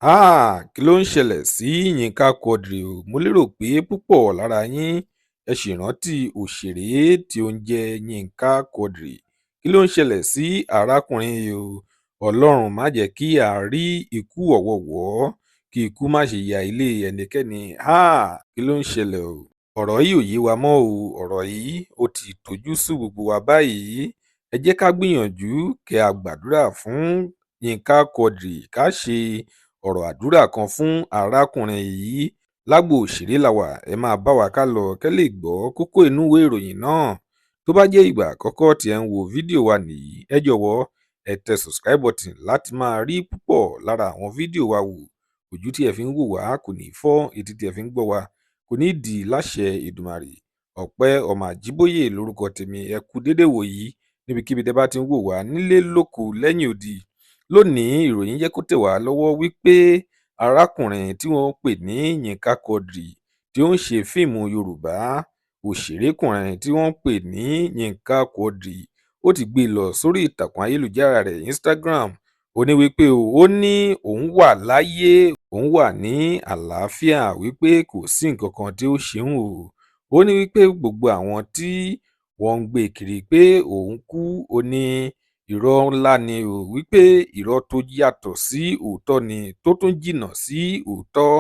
Háà, kí ló ń ṣẹlẹ̀ sí Yinka Quadri o? Mo lérò pé púpọ̀ lára yín ẹ sì rántí òṣèré tí ó ń jẹ́ Yinka Quadri. Kí ló ń ṣẹlẹ̀ sí arákùnrin yìí o? Ọlọ́run má jẹ́ kí a rí ikú ọ̀wọ̀ọ̀wọ́, kí ikú má ṣe ya ilé ẹnikẹ́ni. Háà, kí ló ń ṣẹlẹ̀ o? Ọ̀rọ̀ yìí ò yé wa mọ́ o. Ọ̀rọ̀ yìí ó ti tojú sú gbogbo wa báyìí. Ẹ jẹ́ ká gbìyànjú kí a gbàdúrà fún Yinka Quadri, ká ṣe ọ̀rọ̀ àdúrà kan fún arákùnrin yìí. Lágbo òṣèré la wà, ẹ máa bá wa ká lọ kẹ́ lè gbọ́ kókó inú ìwé ìròyìn náà. Tó bá jẹ́ ìgbà àkọ́kọ́ tí ẹ ń wo fídíò wa nìyí, ẹ jọ̀wọ́ ẹ tẹ subscribe button láti máa rí púpọ̀ lára àwọn fídíò wa wò. Ojú tí ẹ fi ń wò wá kò ní fọ́, etí tí ẹ fi ń gbọ́ wa kò ní di láṣẹ Èdùmàrè. Ọpẹ́ ọmọ Àjíbóyè lórúkọ tèmi. Ẹ kú dédé wòyí níbikíbi tẹ́ bá ti ń wò wá nílé lóko lẹ́yìn odi. Lónìí, ìròyìn jẹ́ kó tẹ̀ wá lọ́wọ́ wípé arákùnrin tí wọ́n ń pè ní Yinka Quadri tí ó ń ṣe fíìmù Yorùbá, òṣèrékùnrin tí wọ́n ń pè ní Yinka Quadri, ó ti gbé e lọ sórí ìtàkùn ayélujára rẹ̀ Instagram. Ó ní wípé ó ní òun wà láyé, òun wà ní àlàáfíà, wípé kò sí nǹkan kan tí ó ṣe òun o. Ó ní wípé gbogbo àwọn tí wọ́n ń gbé kiri pé òun kú, ó ní irọ́ ńlá ni o, wípé irọ́ tó yàtọ̀ sí òótọ́ ni, tó tún jìnnà sí òótọ́.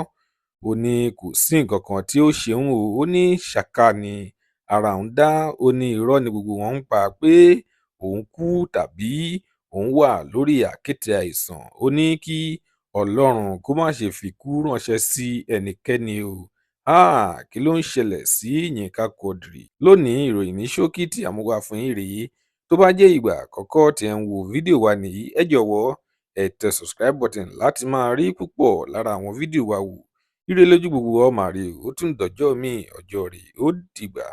Ó ní kò sí nǹkan kan tí ó ṣe òun o. Ó ní ṣáká ni ara òun dá. Ó ní irọ́ ni gbogbo wọn ń pa pé òun kú tàbí òun wà lórí àkéte àìsàn. Ó ní kí Ọlọ́run kó má ṣe fi ikú ránṣẹ́ sí ẹnikẹ́ni o. Háà, kí ló ń ṣẹlẹ̀ sí Yinka Quadri? Lónìí, ìròyìn ní ṣókí tí a mú wá fún yín rèé. Tó bá jẹ́ ìgbà àkọ́kọ́ tí ẹ ń wo fídíò wa nìyí, ẹ jọ̀wọ́ ẹ tẹ subscribe button láti máa rí púpọ̀ lára àwọn fídíò wa wò. Ire lójú gbogbo wa ó máa rí o. Ó tún dọjọ́ míì, ọjọ́ ire, ó dìgbà.